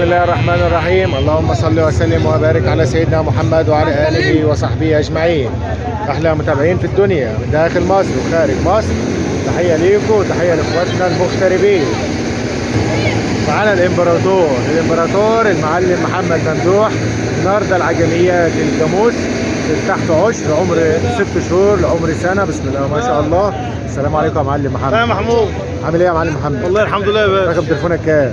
الله الرحمن الرحيم. اللهم صل وسلم وبارك على سيدنا محمد وعلى آله وصحبه أجمعين. أحلى متابعين في الدنيا من داخل مصر وخارج مصر، تحية ليكم وتحية لإخواتنا المغتربين. معانا الإمبراطور المعلم محمد ممدوح. النهارده العجميات الجاموس تحت عشر، عمر 6 شهور لعمر سنة. بسم الله ما شاء الله. السلام عليكم يا معلم محمد. يا محمود، عامل ايه يا معلم محمد؟ والله الحمد لله يا باشا. رقم تليفونك كام؟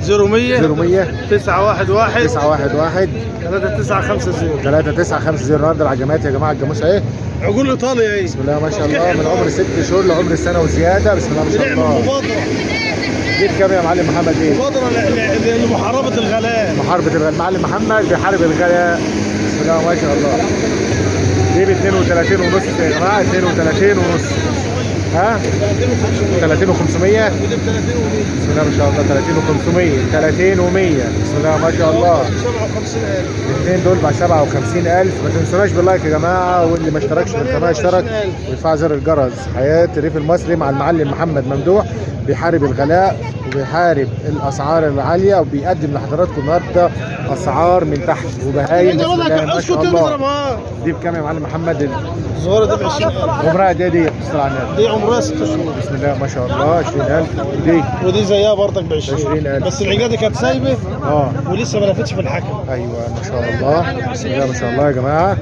0100 0100 911 911 3950 3950. النهارده العجمات يا جماعة الجاموس اهي، عجول ايطالي اهي. بسم الله ما شاء الله، من عمر 6 شهور لعمر سنة وزيادة. بسم الله ما شاء الله. مبادرة جيت كام يا معلم محمد؟ ايه؟ مبادرة لمحاربة الغلاء. محاربة الغلاء، المعلم محمد بيحارب الغلاء. بسم الله ما شاء الله. دي ب 32 ونص يا جماعة، 32 ونص. ها؟ 30 و500. ودي ب 30 و100. بسم الله ما شاء الله، 30 و500، 30 و100. بسم الله ما شاء الله. 57000. الاثنين دول ب 57000. ما تنسوناش بال like يا جماعة، واللي ما اشتركش في القناة اشترك ويدفع زر الجرس. حياة الريف المصري مع المعلم محمد ممدوح، بيحارب الغلاء وبيحارب الاسعار العالية، وبيقدم لحضراتكم النهارده اسعار من تحت وبهايم. بسم الله ما شاء الله. دي بكام يا معلم محمد؟ الصغيرة دي ب 20000. عمرها قد ايه دي؟ بسم الله على النبي. دي عمرها 6 شهور. بسم الله ما شاء الله، 20000. ودي زيها برضك ب 20000، بس العجاده دي كانت سايبه ولسه ما لفتش في الحكم. ايوه ما شاء الله، بسم الله ما شاء الله يا جماعة.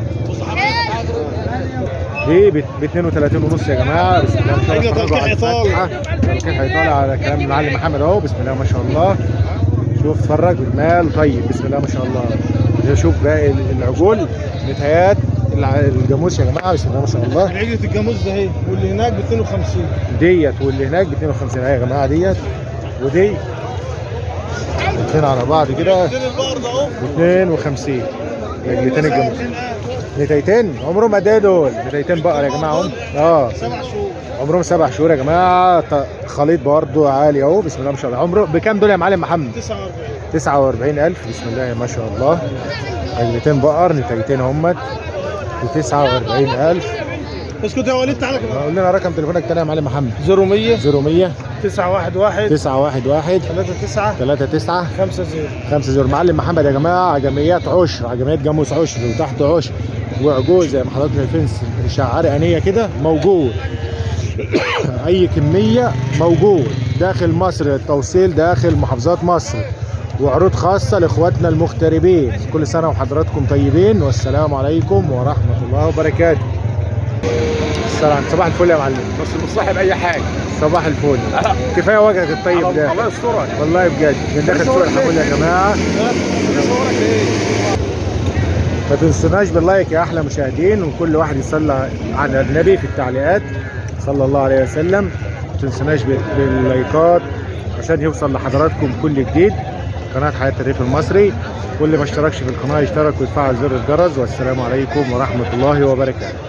دي ب 32 ونص يا جماعة. بسم الله ما شاء الله. تلقيح ايطالي، تلقيح ايطالي على كلام المعلم محمد اهو. بسم الله ما شاء الله. شوف اتفرج بالمال. طيب بسم الله ما شاء الله. شوف باقي العجول نتايات الجاموس يا جماعة. بسم الله ما شاء الله. عجله الجاموس ده اهي، واللي هناك ب 52. ديت واللي هناك ب 52 اهي يا جماعة. ديت ودي الاثنين على بعض كده ب 52. رجلتين الجاموس نتايتين عمرهم قد ايه دول؟ نتايتين بقر يا جماعة. هم 7 شهور، عمرهم 7 شهور يا جماعة. خليط برضو عالي اهو. بسم الله ما شاء الله. عمره بكام دول يا معلم محمد؟ 49000. بسم الله ما شاء الله. رجلتين بقر نتايتين همت ب 49000. اسكت يا وليد، تعالى كده. قول لنا رقم تليفونك تاني يا معلم محمد. 0100 0100 911 911 39 39 50 50. معلم محمد يا جماعة، عجميات عشر، عجميات جاموس عشر وتحت عشر وعجوز زي ما حضراتكم شايفين، شعار انية كده موجود. اي كمية موجود داخل مصر، التوصيل داخل محافظات مصر، وعروض خاصة لاخواتنا المغتربين. كل سنة وحضراتكم طيبين، والسلام عليكم ورحمة الله وبركاته. السلام. صباح الفل يا معلم. بس مش صاحب اي حاجة. صباح الفل. كفاية وجهك الطيب ده. الله يسترك والله بجد. من داخل سوق الحمول يا جماعة. ما تنسوناش باللايك يا احلى مشاهدين، وكل واحد يصلي على النبي في التعليقات صلى الله عليه وسلم. ما تنسوناش باللايكات عشان يوصل لحضراتكم كل جديد. قناة حياة الريف المصري، واللي ما اشتركش في القناة يشترك ويفعل زر الجرس. والسلام عليكم ورحمة الله وبركاته.